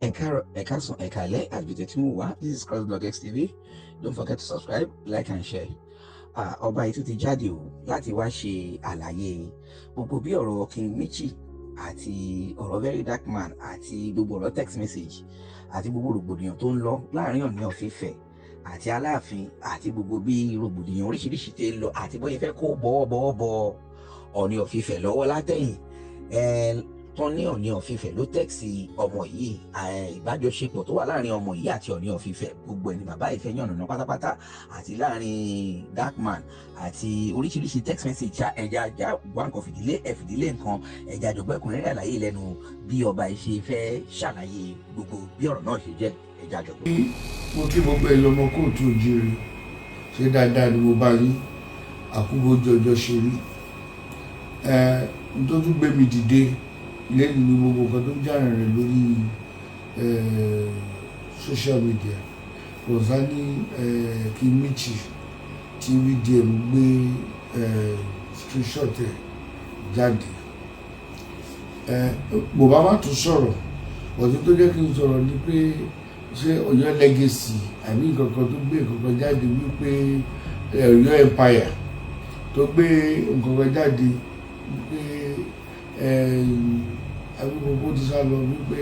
Ẹ káàárọ̀, ẹ káàsán, ẹ káalẹ́ àbí tẹ́tí ń wá. This is Crossblog XTV. Don't forget to subscribe, like and share. Ọba yìí tún ti jáde o láti wá ṣe àlàyé gbogbo bí ọ̀rọ̀ King Michi àti ọ̀rọ̀ Very Dark Man àti gbogbo ọ̀rọ̀ text message àti gbogbo rògbòdìyàn tó ń lọ láàrin Ọọ̀ni of Ifẹ̀ àti Aláàfin àti gbogbo bí rògbòdìyàn oríṣiríṣi ti ń lọ àti bóyá fẹ́ kó bọ́wọ́bọ́wọ́ bọ Ọọ̀ni of Ifẹ̀ lọ́wọ́ látẹ̀yìn tán ní Ọọ̀ni of Ifẹ̀ ló text ọmọ yìí, ìbájọṣepọ̀ tó wà láàrin ọmọ yìí àti Ọọ̀ni of Ifẹ̀, gbogbo ẹni bàbá ìfẹ́ yànnàná pátápátá, àti láàrin Darkman àti oríṣiríṣi text message. Ẹja ajá wá nǹkan fìdílé ẹ fìdílé nǹkan, ẹja àjọgbọ́ ẹ̀kúnrẹ́rẹ́ àlàyé lẹ́nu bí ọba yìí ṣe fẹ́ ṣàlàyé gbogbo bí ọ̀rọ̀ náà ṣe jẹ́. Ẹja àjọgbọ́. Mo kí gbogbo ẹ̀ lọ́mọ káàárọ̀ oòjíire. Ṣé dáadáa ni mo bá yín? Àkúgbójú ọjọ́ ṣe rí. Ẹ n tó tún gbé mi dìde lẹ́yìn ní gbogbo nǹkan tó ń jà rìnrìn lórí social media concerning King Michi tí VDM gbé screenshot ẹ̀ jáde. Mo bá má tún sọ̀rọ̀ ọ̀tún tó jẹ́ kí n sọ̀rọ̀ ni pé ṣé Ọ̀yọ́ Legacy àbí nǹkan kan tó gbé nǹkan kan jáde wípé Ọ̀yọ́ Empire tó gbé nǹkan kan jáde wípé Awikonko ti sá lọ, wípé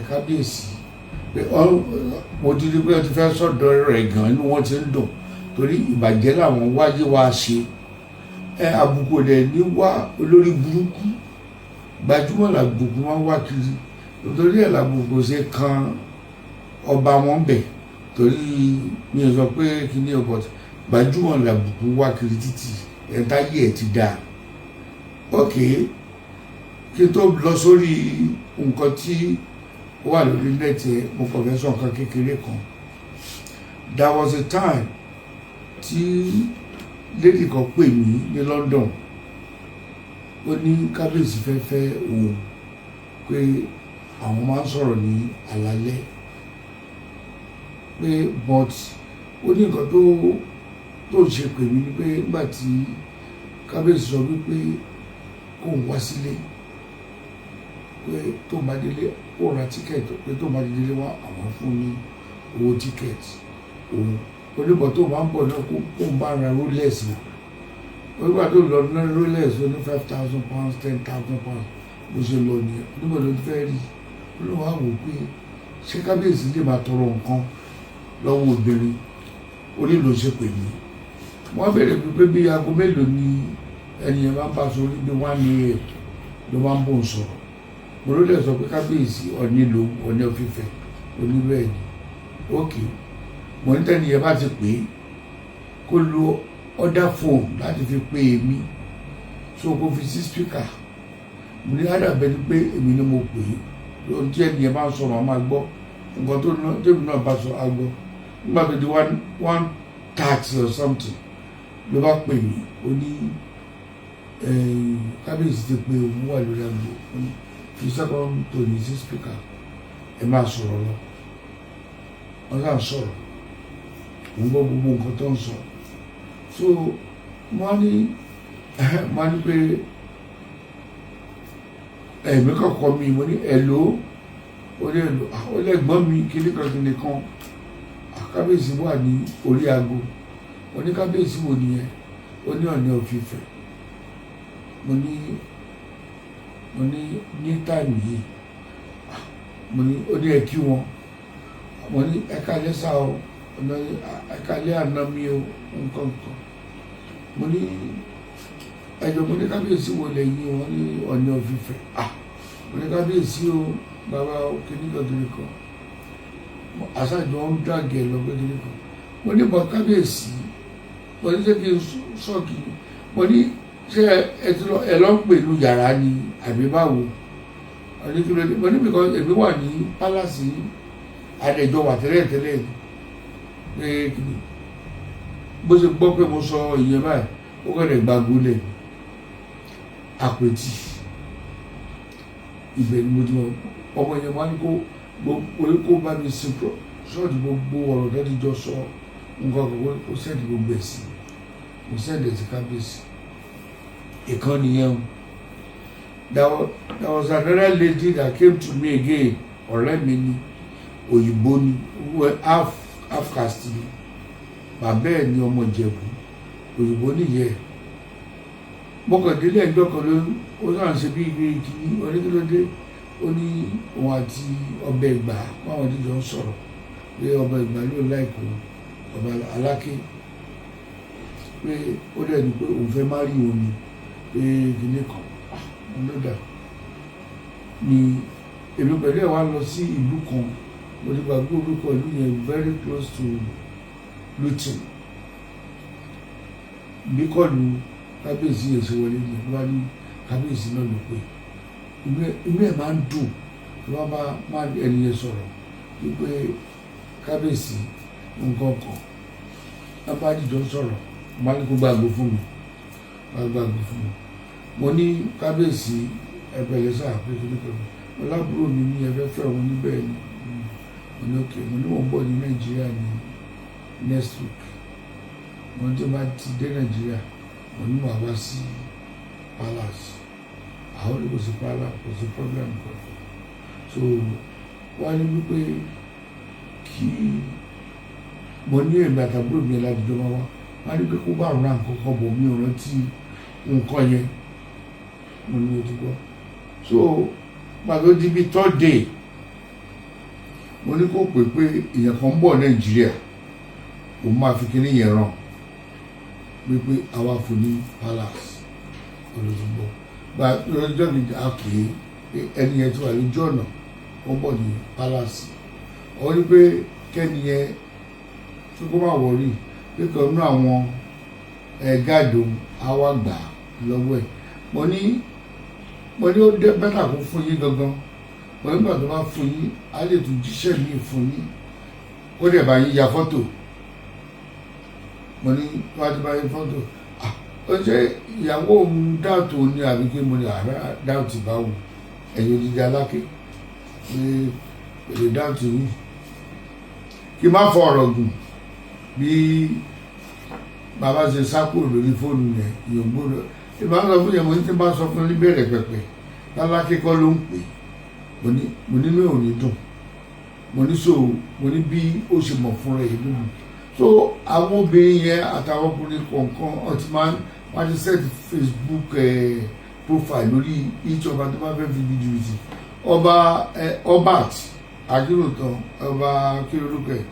kábíyèsí pé mo ti rí pé ó ti fẹ́ sọ̀dọ̀ rẹ̀ gan, inú wọn ti ń dùn torí ìbàjẹ́ làwọn wáyé wá ṣe. Àbùkù rẹ̀ ní wá olórí burúkú gbajúmọ̀ làbùkù máa ń wá kiri, nítorí ẹ̀ làbùkù ṣe kan ọba wọn bẹ̀, torí mi ò sọ pé kíní ọkọ̀ gbajúmọ̀ làbùkù wá kiri títì ẹ̀ táyé ẹ̀ ti dáa. Ok, kí n tó lọ sórí nǹkan tí ó wà lórí net ẹ̀, mo kàn fẹ́ sọ nǹkan kékeré kan. There was a time tí lady kan pè mí ní London. Ó ní kábíyèsí fẹ́ fẹ́ òun, pé àwọn máa ń sọ̀rọ̀ ní àlálẹ́, pé but ó ní nǹkan tó ń ṣe pè mí ni pé nígbà tí kábíyèsí sọ wípé kóun wá sílé, pé tó bá délé ó ra ticket, pé tó bá délé wá, àwọn fún ní owó ticket òun. Oníbọ̀ tó máa ń bọ̀ náà, kó bá ra Rolex o. Onígbà tó lọ ní Rolex, ó ní £5,000, £10,000. Bó ṣe lọ nìyẹn. Oníbọ̀ ló ti fẹ́ rí. Olóhùn á wò pé ṣé kábíyèsí lè máa tọrọ nǹkan lọ́wọ́ obìnrin? Orí ló ṣe pè mí. Wọ́n bẹ̀rẹ̀ pé bí aago mélòó ni ẹni yẹn máa ń bá sọ? Orí bí 1 a.m. ló máa ń bò ń sọ̀rọ̀. Mo ló dẹ̀ sọ pé kábíyèsí Ọ̀ní lòun, Ọ̀ní of Ifẹ̀ oníbẹ̀ ni. Ok, mo ní tẹ́ni yẹn bá ti pè é, kó lo other phone láti fi pè mí, so kó fi sí speaker. Mo ní àdàbẹ́ ni pé èmi ni mo pè é. Ohun tí ẹni yẹn bá ń sọ, màá máa gbọ́. Nǹkan tó tèmi náà bá sọ, á gbọ́. Nígbà tó di 1:30 or something ló bá pè mí. Ó ní kábíyèsí ti pé òun wà lórí aago. Ó ní fi second tone sí speaker, ẹ máa sọ̀rọ̀ lọ. Wọ́n sàn sọ̀rọ̀, òun gbọ́ gbogbo nǹkan tó ń sọ. So wọ́n ní pé ẹ̀mí kọ̀ọ̀kan mi. Mo ní hello. Ó ní hello. Ó lẹ́gbọ́n mi, kíní kan kíní kan, kábíyèsí wà ní orí aago. Mo ní kábíyèsí wo nìyẹn? Ó ní Ọọ̀ni of Ifẹ̀. Mo ní ní time yìí, mo ní ó ní ẹ kí wọn. Mo ní ẹ káalẹ́ sá o, ẹ káalẹ́ àná mi o, nǹkan nǹkan. Mo ní ẹjọ́, mo ní kábíyèsí wo lẹ́yìn? Wọn ní Ọọ̀ni of Ifẹ̀. Ah, mo ní kábíyèsí o, bàbá o, kíní kan kíní kan. Àṣàjọ ń dàgẹ̀ lọ pé kíní kan. Mo ní bọ̀ kábíyèsí, mo ní ṣé kí n sọ́ọ̀kì? Mo ní ṣé ẹ ti lọ, ẹ lọ ń pè ní yàrá ni àbí báwo? Ní kí ló dé? Mo ní because èmi wà ní palace, àdẹjọ wà tẹ́lẹ̀ tẹ́lẹ̀ pé kí ni. Bó ṣe gbọ́ pé mo sọ ìyẹn báyìí, ó kẹ́lẹ̀ gbàgbólẹ̀ àpètì. Ibẹ̀ ni mo ti mọ ọmọ yẹn. Wá ní kó kó bá mi sin ṣọ́ọ̀tì gbogbo ọ̀rọ̀ tó ti jọ sọ, nǹkan kan, kó send gbogbo ẹ̀ sí. Mo send ẹ̀ sí kábíyèsí. Ìkan nìyẹn o. There was another lady that came to me again. Ọ̀rẹ́ mi ni, òyìnbó ni, half half caste ni. Bàbá ẹ̀ ní ọmọ Ìjẹ̀bú, òyìnbó nìyẹn. Mọ́kàndínlẹ̀ ẹjọ́ kan ló ó sàn ṣe bí ìwé kìíní oníkílódé. Ó ní òun àti ọbẹ̀ Ìgbà báwọn jíjọ ń sọ̀rọ̀ pé ọba Ìgbà ló láìkó ọba Aláké, pé ó dẹ̀ ní pé òun fẹ́ má rí òun ni pé kìíní kan ló dà ní. Èmi pẹ̀lú ẹ̀ wá lọ sí ìlú kan, mo ti gbàgbé orúkọ ìlú yẹn, very close to Luton. Bí kọlu kábíyèsí yẹn ṣe wọlé ní wá ní kábíyèsí náà ló pé inú ẹ̀ máa ń dùn tí wọ́n bá máa ẹni yẹn sọ̀rọ̀ wípé kábíyèsí nǹkan kan. Wọ́n bá dìjọ sọ̀rọ̀, wọ́n á ní kó gbàgbé fún mi, wọ́n á gbàgbé fún mi. Mo ní, "Kábíyèsí, ẹ pẹ̀lẹ́ sáà." Pé kí ní pẹ̀lú mo lábúrò mi ní ẹ fẹ́ fẹ́ òun níbẹ̀ ni. Mo ní, "Okay." Mo ní mò ń bọ̀ ní Nàìjíríà ní next week. Mo ní tí mo bá ti dé Nàìjíríà, mo ní màá wá sí palace. Àwọn ní kò sí palace, kò sí problem kankan. So wọ́n ní wípé kí mo ní èmi àtàbúrò mi láti jọ máa wá. Wọ́n ní pé kó bá ra nǹkan kan bọ̀, mi ò rántí nǹkan yẹn. Mo ní o ti gbọ́. So gbàgbé di bí third day, mo ní kó pè pé èèyàn kan ń bọ̀ Nàìjíríà, òun máa fi kíní yẹn ràn wípé àwa fún ní palace olùdókòwò. Gba lọ́jọ́ kejì, a pè é, ẹni yẹn ti wà lójú ọ̀nà, ó ń bọ̀ ní palace. Ó ní pé kẹ́ni yẹn tó kó má worry, pé kan nínú àwọn guard òun á wá gbà á lọ́wọ́ ẹ̀. Mo ní ó dé better kó fún yín gangan. Mo nígbà tó bá fún yín, á lè tún jíṣẹ́ míì fún yín, kó dẹ̀ bá yín ya fọ́tò. Mo ní tó bá ti bá yín fọ́tò, ah, ó ṣe ìyàwó òun dáàtò ní àbí kí? Mo ní àrà dáàtì báwo, ẹ̀yin odidi Aláké, pé èdè dáàtì yìí kí n má fọ ọ̀rọ̀ gùn. Bí bàbá ṣe sá kúrò lórí fóònù yẹn, ìyẹn gbọ́dọ̀ ìbá sọ fún yẹn. Mo ní tí n bá sọ fún níbẹ̀rẹ̀ pẹ̀pẹ̀ lálákè kọ́ ló ń pè. Mo ní mi ò ní dùn. Mo ní so mo ní bí ó ṣe mọ̀ fúnra ẹ̀ lónìí. So àwọn obìnrin yẹn àtàwọn ọkùnrin kọ̀ọ̀kan ọtí máa ń wọ́n ti set Facebook profile lórí each ọba tó bá fẹ́ fi ju jìbìtì. Ọba Obat Akínròtàn, ọba kí lorúkọ ẹ̀,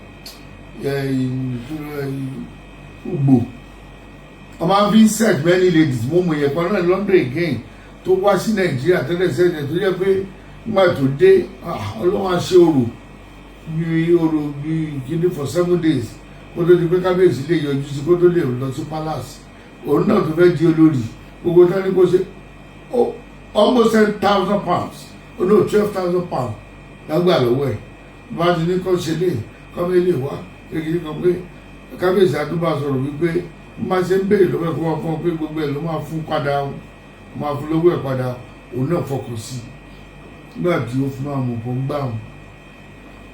Ugbo, ọba fi set many ladies. Mo mọ̀ yẹn kan náà London again tó wá sí Nàìjíríà tẹ́lẹ̀ sẹ́yìn, tó jẹ́ pé nígbà tó dé, Ọlọ́run á ṣe orò bí orò bí kíní for 7 days kó tó di pé kábíyèsí lè yọjú sí, kó tó lè lọ sí palace. Òun náà tó fẹ́ di olórí gbogbo tání kó ṣe almost £10,000, oh no, £12,000 lágbà lọ́wọ́ ẹ̀. Bá ti ní kó ṣe lè kọ́mí lè wá kékeré kan pé kábíyèsí àdúgbò sọ̀rọ̀ wípé má ṣe ń béèrè lọ́wọ́ ẹ̀, kó wọ́n fún ọ pé gbogbo ẹ̀ ló máa fún padà, máa fún lówó ẹ̀ padà. Òun náà fọkàn sí nígbà tí ó fún àwọn ọmọ gbà wọn.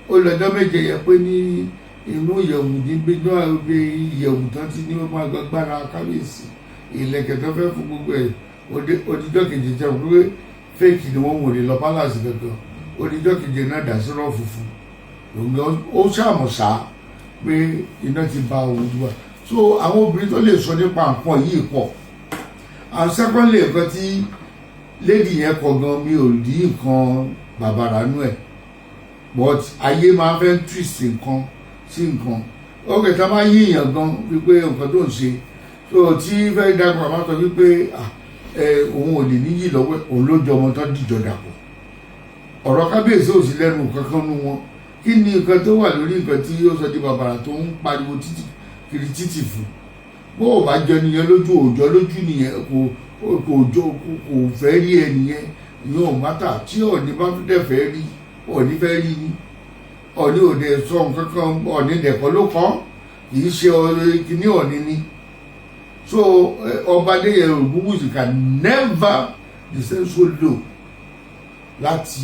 Ó lọ́jọ́ 7 yẹ pé ní inú ìyẹ̀wù ní gbígbó ìyẹ̀wù tán ti ní wọ́n máa gbàgbára kábíyèsí, ìlẹ̀kẹ̀ tó fẹ́ fún gbogbo ẹ̀. Odijọ́ kejì jẹ́ pé fake ni wọ́n wò lè lọ palace gangan. Odijọ́ keje náà dà sí rọ́ọ̀fù fún òun. Ó ṣàmọ̀ṣá pé iná ti ba òun jù wá. So àwọn obìnrin tó lè sọ nípa nǹkan yìí pọ̀. And secondly, nǹkan tí lady yẹn kọ gan, mi ò rí nǹkan bàbàrà nú ẹ̀, but ayé máa fẹ́ twist nǹkan sí nǹkan. Ok, tá a máa yí èèyàn gan wípé nǹkan tó ń ṣe, so tí fẹ́ẹ́ dàgbà máa sọ wípé òun ò lè níyì lọ́wọ́, òun ló jọ ọmọ tó dìjọ dàpọ̀. Ọ̀rọ̀ kábíyèsí ò sí lẹ́nu kankan nú wọn. Kí ni nǹkan tó wà lórí nǹkan tí ó sọ di bàbàrà tó ń pariwo títì kiri títì fún? Bó o bá jọ nìyẹn lójú, òòjọ́ lójú nìyẹn, kò jọ, kò fẹ́ rí ẹ nìyẹn. Ìyẹn ò matter. Tí Ọ̀ọ̀ni bá dẹ̀ fẹ́ rí, Ọ̀ọ̀ni fẹ́ rí ni. Ọ̀ọ̀ni ò dẹ̀ sọ nǹkan kan, Ọ̀ọ̀ni dẹ̀kọ́ ló kọ́, kì í ṣe kíní Ọ̀ọ̀ni ni. So ọba Adéyẹyè Ògúnwùsì can never descend so low láti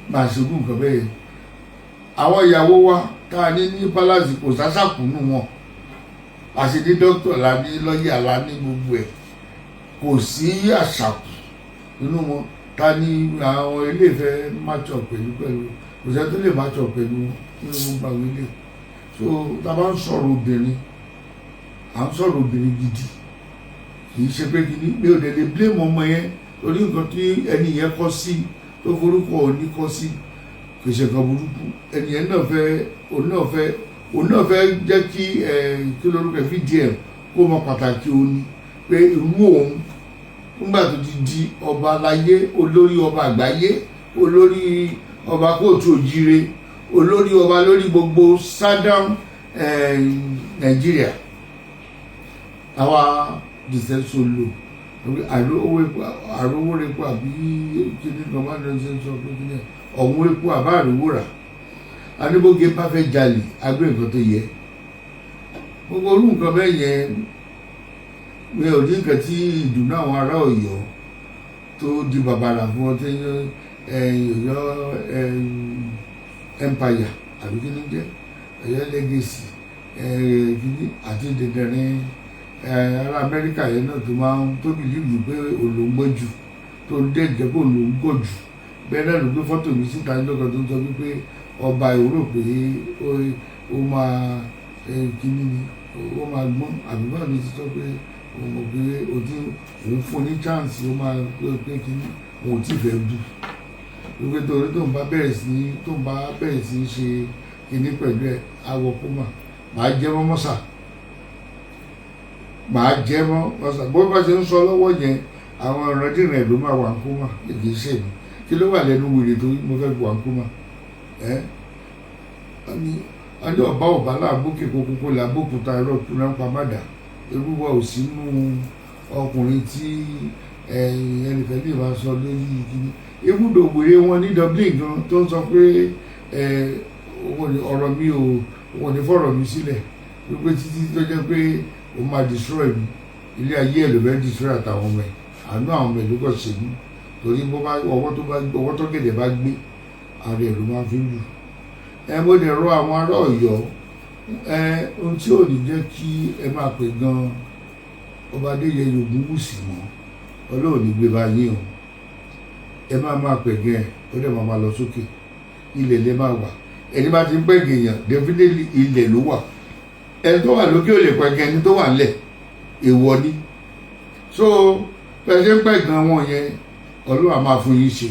máa ṣerú nǹkan bẹ́ẹ̀. Àwọn ìyàwó wa tá a ní ní palace, kò sásàkúnú wọn. Àṣẹ ní dókítà la ní, lọ́ọ̀yà la ní, gbogbo ẹ̀, kò sí àṣàkù nínú wọn. Ta ni àwọn ilé ìfẹ́ match up pẹ̀lú? Kò sẹ́ni tó lè match up pẹ̀lú nínú gbogbo àwọn ilé. So tá a bá ń sọ̀rọ̀ obìnrin, à ń sọ̀rọ̀ obìnrin gidi, kì í ṣe pé kìíní. Mi ò dẹ̀ lè blame ọmọ yẹn torí nǹkan tí ẹni yẹn kọ́ sí, tó forúkọ òní kọ́ sí, kì í ṣe nǹkan burúkú. Ẹni yẹn náà fẹ́, òun náà fẹ́ jẹ́ kí ẹ kí lórúkọ VDM kó mọ pàtàkì òní, pé irú òun nígbà tó ti di ọba aláyé, olórí ọba àgbáyé, olórí ọba kóòtù òjíire, olórí ọba lórí gbogbo southern Nàìjíríà, àwa descend so low. Àrówó repo àbí kíní kan máa ń lọ sí sọ pé kíní ọ̀hún epo àbá àrówó rà, aníbóge bá fẹ́ jalè agbé nǹkan tó yẹ. Gbogbo orú nǹkan bẹ́ẹ̀ yẹn, mi ò ní nǹkan tí ìdùnnú àwọn ará Ọ̀yọ́ tó di bàbàrà fún ọ tí Ọ̀yọ́ empire àbí kí ni jẹ́ Ọ̀yọ́ legacy kíní àti dẹ̀dẹ̀rin ará Amẹ́ríkà yẹn náà tó máa ń tó believe pé òun ló ń gbọ́ jù, tó ń dẹ̀ jẹ́ pé òun ló ń gọ̀ jù. Bẹ́ẹ̀ náà ló gbé fọ́tò mi síta níjọ́ kan tó ń sọ wípé ọba ìwúrò pé ó máa kíní ni, ó máa gbọ́n, àbí báwo ni ti sọ pé òun mọ̀ pé òun fún ní chance, ó máa pé kíní òun ò tí ì fẹ́ bù, wípé torí tóun bá bẹ̀rẹ̀ sí ní ṣe kíní pẹ̀lú ẹ̀ awọ kó mà máa jẹ́ mọ́ mọ́sà, máa jẹ́ mọ́ mọ́sà. Bó bá ṣe ń sọ lọ́wọ́ yẹn, àwọn ìrandíran ẹ̀ ló máa wà ń kó mà. Kì í ṣe mi kí ló wà lẹ́nu wèrè tó mo fẹ́ wà ń kó mà ẹ́. Wọ́n ní ọba ọba láàbókè kókókó làbókúta ẹ̀rọ kúnná pamádà irú wa ò sínú ọkùnrin tí ẹnìkan lè máa sọ lórí kíní ibùdó wèrè wọn ní Dublin gan tó ń sọ pé ọ̀rọ̀ mi ò wọn ní fọ̀rọ̀ mi sílẹ̀, wípé títí tó jẹ́ pé ó máa destroy mi, ilé ayé ẹ̀ ló fẹ́ destroy àtàwọn ọmọ ẹ̀. Àánú àwọn ọmọ ẹ̀ ló kọ̀ ṣe mí, torí bó bá ọwọ́ tó bá ọwọ́ tó gẹ̀dẹ̀ bá gbé ara ẹ̀ ló máa fi lù ẹ. Mo lè rọ àwọn ará Ọ̀yọ́ ẹ, ohun tí ò ní jẹ́ kí ẹ máa pè gan ọba Adéyẹyè Ògúnwùsì mọ́, Ọlọ́run ní gbé bá yín o. Ẹ máa máa pè gan ẹ, ó dẹ̀ máa máa lọ sókè, ilẹ̀ lẹ máa wà. Ẹni bá ti ń pẹ́ gèèyàn, definitely ilẹ̀ ló wà. Ẹni tó wà lókè ò lè pẹ́ gan ẹni tó wà nílẹ̀, èèwọ̀ ni. So bẹ́ẹ̀ ṣe ń pẹ́ gan wọn yẹn, Ọlọ́run á máa fún yín ṣe.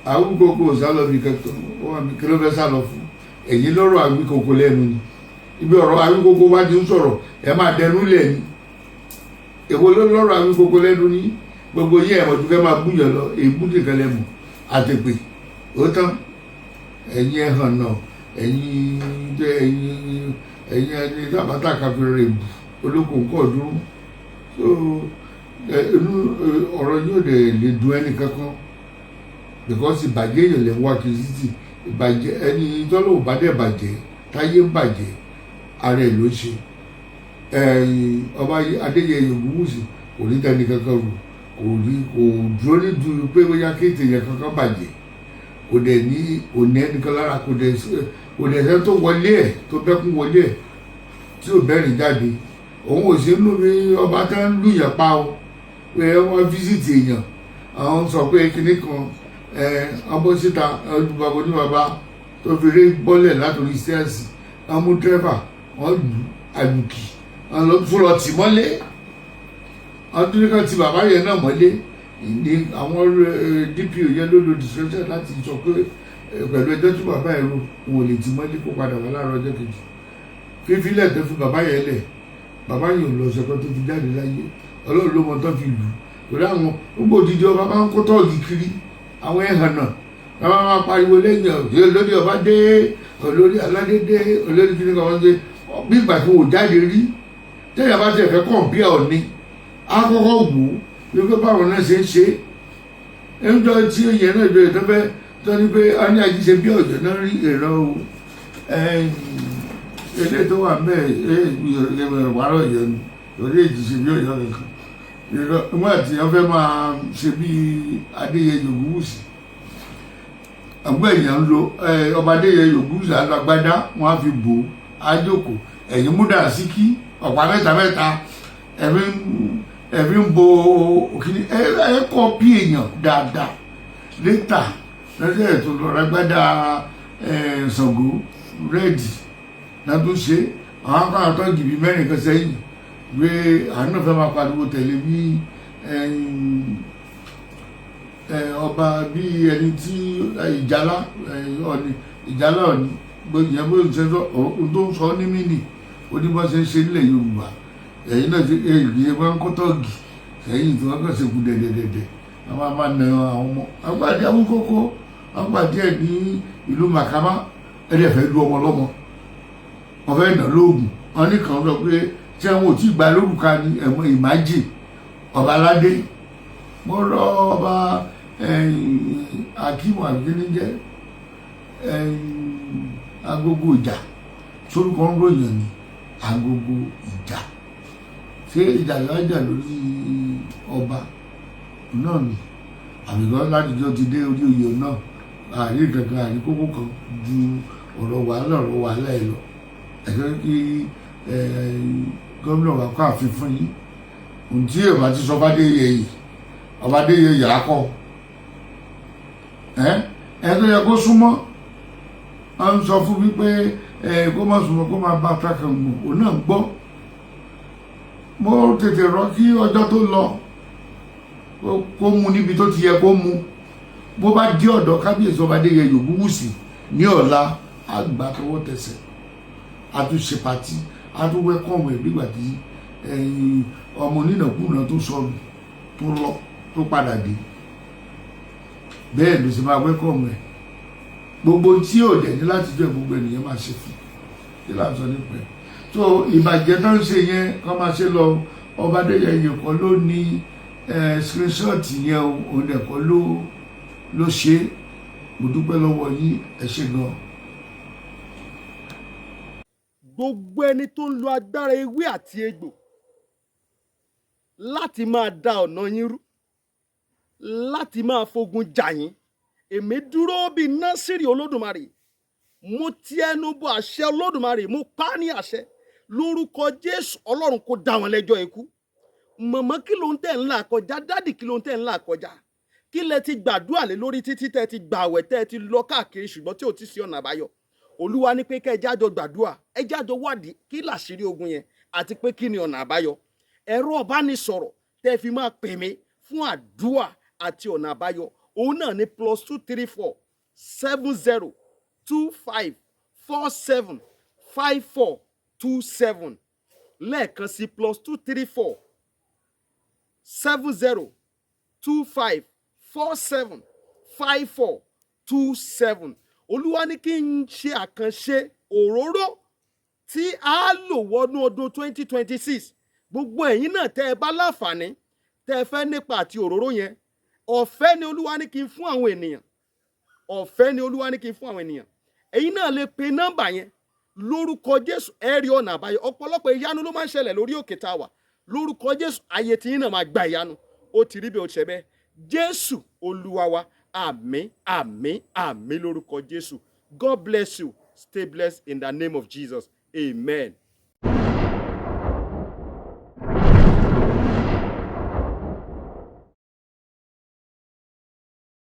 Awíkoko sálọ bí kankan ó wà mí. Kí ló fẹ́ sálọ fún? Ẹ̀yin lọ́rọ̀ Awíkoko lẹ́nu ni. Ibi ọ̀rọ̀ Awíkoko bá ti ń sọ̀rọ̀, ẹ máa dẹnu lẹ̀ ni. Èwo ló lọ́rọ̀ Awíkoko lẹ́nu ní gbogbo yín? Ẹ̀mọ̀ tó fẹ́ máa búyàn lọ, èébú nìkan lẹ́mọ̀ àtẹ̀pè ó tán. Ẹ̀yin ẹ̀hàn náà, ẹ̀yin ẹni tábàtà káfíńrẹ̀ bù olóko nǹkan ọ̀dúnrún. So inú ọ̀rọ̀ yóò dẹ̀ lè dùn ẹnì kankan because ìbàjẹ́ èèyàn lè wá kiri títì. Ìbàjẹ́ ẹni tọ́lọ́ ò bá dẹ̀ bàjẹ́, táyé ń bàjẹ́, ara ẹ̀ ló ṣe. Ọba Adéyẹyè Ògúnwùsì kò ní tẹni kankan rò, kò rí, kò dúró ní dúró pé bóyá kéètè yẹn kankan bàjẹ́. Kò dẹ̀ ní, kò ní ẹnìkan lára, kò dẹ̀ sẹ́ni tó wọlé ẹ̀ tó bẹ́kún wọlé ẹ̀ tí ò bẹ́rìn jáde. Òun ò sí nínú bí ọba tó ń lùyàn pa o, pé wọ́n visit èèyàn, àwọn sọ pé kinní kan ẹ ọbọ̀ síta, bàbá oníbàbá tó fi rí bọ́lẹ̀ látòrí stairs, wọ́n mú dírẹ́fà, wọ́n lù àlùkì, wọ́n lọ tún lọ tì mọ́lé, wọ́n tún ní ká ti bàbá yẹn náà mọ́lé. Ní àwọn DPO yẹn ló lo discretion láti sọ pé pẹ̀lú ẹjọ́ tí bàbá yẹn rò, wọn ò lè tì mọ́lé, kó padà wá láàárọ̀ ọjọ́ kejì. Fífílẹ̀ tó fi bàbá yẹn lẹ̀, bàbá yẹn ò lọ sẹ́kọ́ tó fi jáde láyé. Ọlọ́run ló mọ tó fi lù ú torí àwọn gbogbo òdìdí ọba máa ń kó tọ́ọ̀gì kiri, àwọn ẹ̀hàn náà bàbá máa pariwo lẹ́yìn ọ̀ olórí ọba dé, olórí aládé dé, olórí kìíní kan wọ́n dé, bí ìgbà tí wò jáde rí. Tẹ́yà bá tẹ̀ fẹ́ compare Ọ̀ọ̀ni, á kọ́kọ́ wò ó wípé báwọn náà ṣe ń ṣe é ń jọ tí yẹn náà jọ ìtọ́fẹ́ tó ní pé a ní àjíṣe bí ọ̀jọ̀ náà rí ìran o. Ilé tó wà mẹ́ẹ̀ wàrà ọ̀yọ́ ni torí èjì ṣe bí ọ̀yọ́ kankan nígbà tí wọ́n fẹ́ máa ṣe bí Adéyẹyè Ògúnwùsì. Àgbẹ̀ èèyàn ń lo ọba Adéyẹyè Ògúnwùsì alágbádá, wọn á fi bò ó, á jókòó, ẹ̀yìn múdà síkí ọ̀pá mẹ́ta mẹ́ta, ẹ̀mí Ẹ fi ń bo òkìní. Ẹ kọ́ bí èèyàn dáadáa létà lọ́sẹ̀ ètò lọ́rọ̀ Ṣàngó red náà tó ṣe àwọn akọ́nà tó jìbì mẹ́rin kan sẹ́yìn pé àwọn náà fẹ́ máa pariwo tẹ̀lé bí ọba, bí ẹni tí Ìjálá Ọ̀ní, Ìjálá Ọ̀ní ìyẹn bó ṣe sọ ohun tó ń sọ ní mí nì ó ní bó ṣe ń ṣe nílẹ̀ Yorùbá. Ẹ̀yin náà ti èyí wọ́n ń kó tọ́ọ̀gì sẹ́yìn tí wọ́n kàn ṣe kú dẹ̀dẹ̀dẹ̀dẹ̀, wọ́n máa na àwọn ọmọ àpàdé Awíkókó, wọ́n pàdé ẹ̀ ní ìlú Màkàmá. Ẹ̀dẹ̀ fẹ́ lu ọmọ lọ́mọ, wọ́n fẹ́ nà lóògùn. Wọ́n ní kàn sọ pé tí àwọn ò tí gba lórúkà ní ẹ̀mọ́ ìmájì ọba aládé. Mo rọ ọba Akíwọ̀n àbíkíní jẹ́ Agogo Ìjà sórúkọ ń ròyìn ní Agogo Ìjà. Ṣé ìjà lájà lórí ọba náà ni àbíkọ́ látijọ́ ti dé orí oyè náà? Àrí kankan, àrí kókó kan ju ọ̀rọ̀ wàhálà, ọ̀rọ̀ wàhálà ẹ̀ lọ. Ẹ̀sọ́ kí gómìnà wa kọ́ àfin fún yín ohun tí èèyàn bá ti sọ fádéyẹ yìí, ọba Adéyẹyè yà á kọ́ ẹ ẹ tó yẹ kó súnmọ́. Wọ́n ń sọ fún wípé ẹ kó má súnmọ́, kó má bá takàn mọ́. Òun náà gbọ́. Mo tètè rọ kí ọjọ́ tó lọ kó mu níbi tó ti yẹ kó mu. Bó bá dé ọ̀dọ̀ kábíyèsí ọba Adéyẹyè Ògúnwùsì ní ọ̀la, á gbà tọwọ́ tẹsẹ̀, á tún ṣe party, á tún welcome ẹ̀ nígbà tí ọmọ onínàkúnà tó sọnù, tó lọ, tó padà dé. Bẹ́ẹ̀ ló ṣe máa welcome ẹ̀. Gbogbo tí ò dẹ̀ ní láti jẹ́ gbogbo ènìyàn máa ṣe fún kí là ń sọ nípa ẹ̀. So ìbàjẹ́ tó ń ṣe yẹn, kọ́ máa ṣe lọ. Ọba Adéyẹyè kọ́ ló ní screenshot yẹn o, òun dẹ̀ kọ́ ló ṣe é. Mo dúpẹ́ lọ́wọ́ yín, ẹ ṣé gan. Gbogbo ẹni tó ń lo agbára ewé àti egbò láti máa da ọ̀nà yín rú, láti máa fogun jà yín, èmi dúró bíi Násìrì Olódùmarè, mo ti ẹnu bọ àṣẹ Olódùmarè, mo pa á ní àṣẹ lórúkọ Jésù, Ọlọ́run kó dá wọn lẹ́jọ́ ikú. Mọ̀mọ́, kí ló ń tẹ̀ ń là kọjá? Daddy, kí ló ń tẹ̀ ń là kọjá? Kí lẹ ti gbàdúrà lé lórí títí tẹ́ ti gbààwẹ̀, tẹ́ ti lọ káàkiri, ṣùgbọ́n tí ò ti sí ọ̀nà àbáyọ? Olúwa ní pé kẹ́ ẹ jájọ gbàdúrà, ẹ jájọ wádìí kí làṣírí ogun yẹn àti pé kí ni ọ̀nà àbáyọ. Ẹ̀rọ ọ̀bánisọ̀rọ̀ tẹ́ fi máa pè mí fún àdúrà àti ọ̀nà àbáyọ, òun náà ní +234 70 25 47 54 27. Lẹ́ẹ̀kan sí, +234 70 25 47 54 27. Olúwa ní kí n ṣe àkànṣe òróró tí a lò wọnú ọdún 2026. Gbogbo ẹ̀yin náà tẹ́ ẹ bá láǹfààní, tẹ́ ẹ fẹ́ nípa àti òróró yẹn, ọ̀fẹ́ ni Olúwa ní kí n fún àwọn ènìyàn. Ọ̀fẹ́ ni Olúwa ní kí n fún àwọn ènìyàn. Ẹ̀yin náà lè pe nọ́mbà yẹn. Lórúkọ Jésù, ẹ rí ọ̀nà àbáyọ. Ọ̀pọ̀lọpọ̀ ìyanu ló máa ń ṣẹlẹ̀ lórí òkè tá a wà. Lórúkọ Jésù, ayé tí yín náà máa gba ìyanu. Ó ti rí bí ó ti ṣe bẹ́ẹ̀. Jésù Olúwa wa. Àmín, àmín, àmín lórúkọ Jésù. God bless you. Stay blessed in the name of Jesus. Amen.